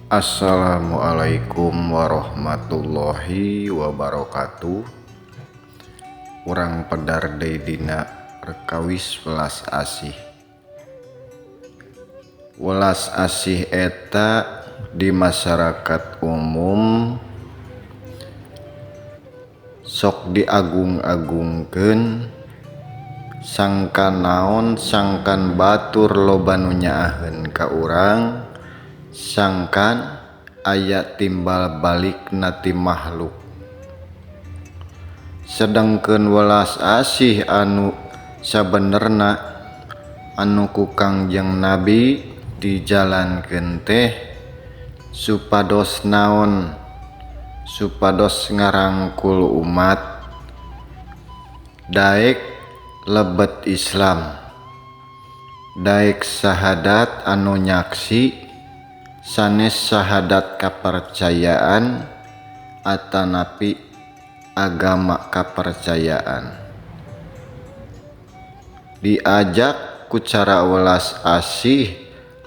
Assalamualaikum warahmatullahi wabarakatuh. Urang pedar deui dina rekawis welas asih. Welas asih eta di masyarakat umum sok diagung-agungkeun, sangkan naon, sangkan batur loba nu nyaaheun ka urang, sangkan aya timbal balikna ti makhluk. Sedangkeun welas asih anu sabenerna anu ku Kangjeng Nabi dijalankeun teh supados naon, supados ngarangkul umat daek lebet Islam, daek sahadat anu nyaksi sanes syahadat kapercayaan atanapi agama kapercayaan. Diajak ku cara welas asih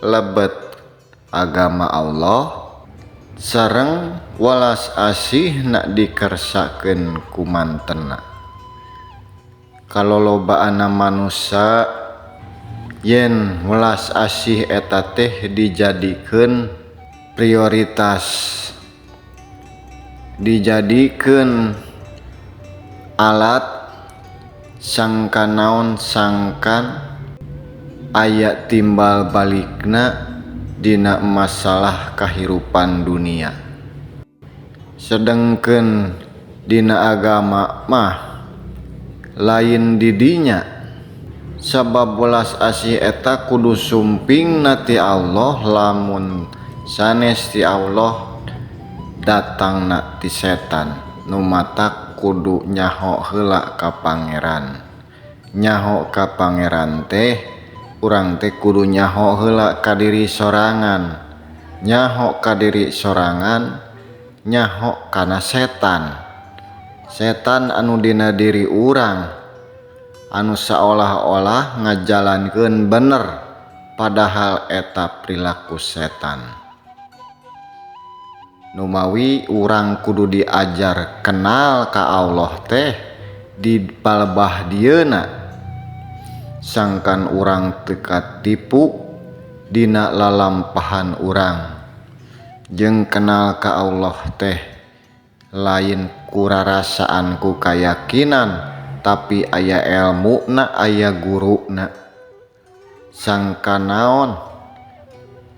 lebet agama Allah sareng welas asih nak dikersakeun ku mantena. Kalolobaanna manusa yen welas asih eta teh dijadikeun prioritas, dijadikeun alat sangkan naon, sangkan aya timbal balikna dina masalah kahirupan dunia. Sedengkeun dina agama mah lain didinya, sabab welas asih eta kudu sumpingna ti Allah, lamun sanes ti Allah datangna ti setan nu matak kudu nyaho heula ka pangeran. Nyaho ka pangeran teh urang teh kudu nyaho heula ka diri sorangan, nyaho ka diri sorangan, nyaho kana setan, setan anu dina diri urang anu saolah-olah ngajalankeun bener padahal eta perilaku setan. Numawi urang kudu diajar kenal ka Allah teh di palebah dieuna, sangkan urang teu katipu dina lalampahan urang. Jeung kenal ka Allah teh lain kurarasaan ku kayakinan, tapi aya elmuna, aya guruna. Sangkan naon,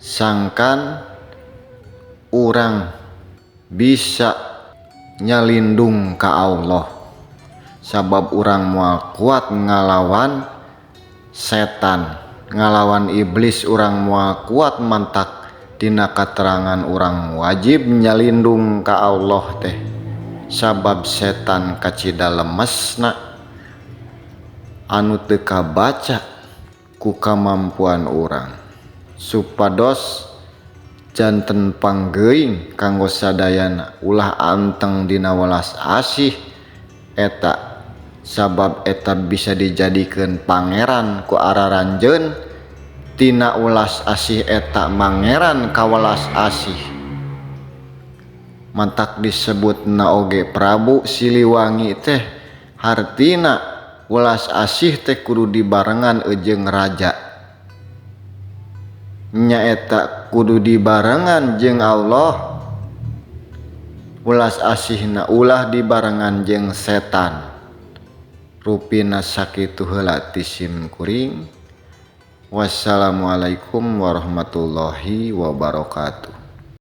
sangkan urang bisa nyalindung ka Allah, sabab urang moal kuat ngalawan setan, ngalawan iblis urang moal kuat. Mantak dina katerangan urang wajib nyalindung ka Allah teh, sabab setan kacida lemesna anu teu kabaca ku kamampuan urang. Supados janten panggeuing kanggo sadayana, ulah anteng dina welas asih eta, sabab eta bisa dijadikeun pangeran ku araranjeun. Tina welas asih eta mangeran ka welas asih, mantak disebutna oge Prabu Siliwangi teh hartina welas asih teh kudu dibarengan jeung raja, nyaeta kudu dibarengan jeung Allah welas asihna, ulah dibarengan jeung setan. Rupina sakitu heula ti sim kuring. Wassalamualaikum warahmatullahi wabarakatuh.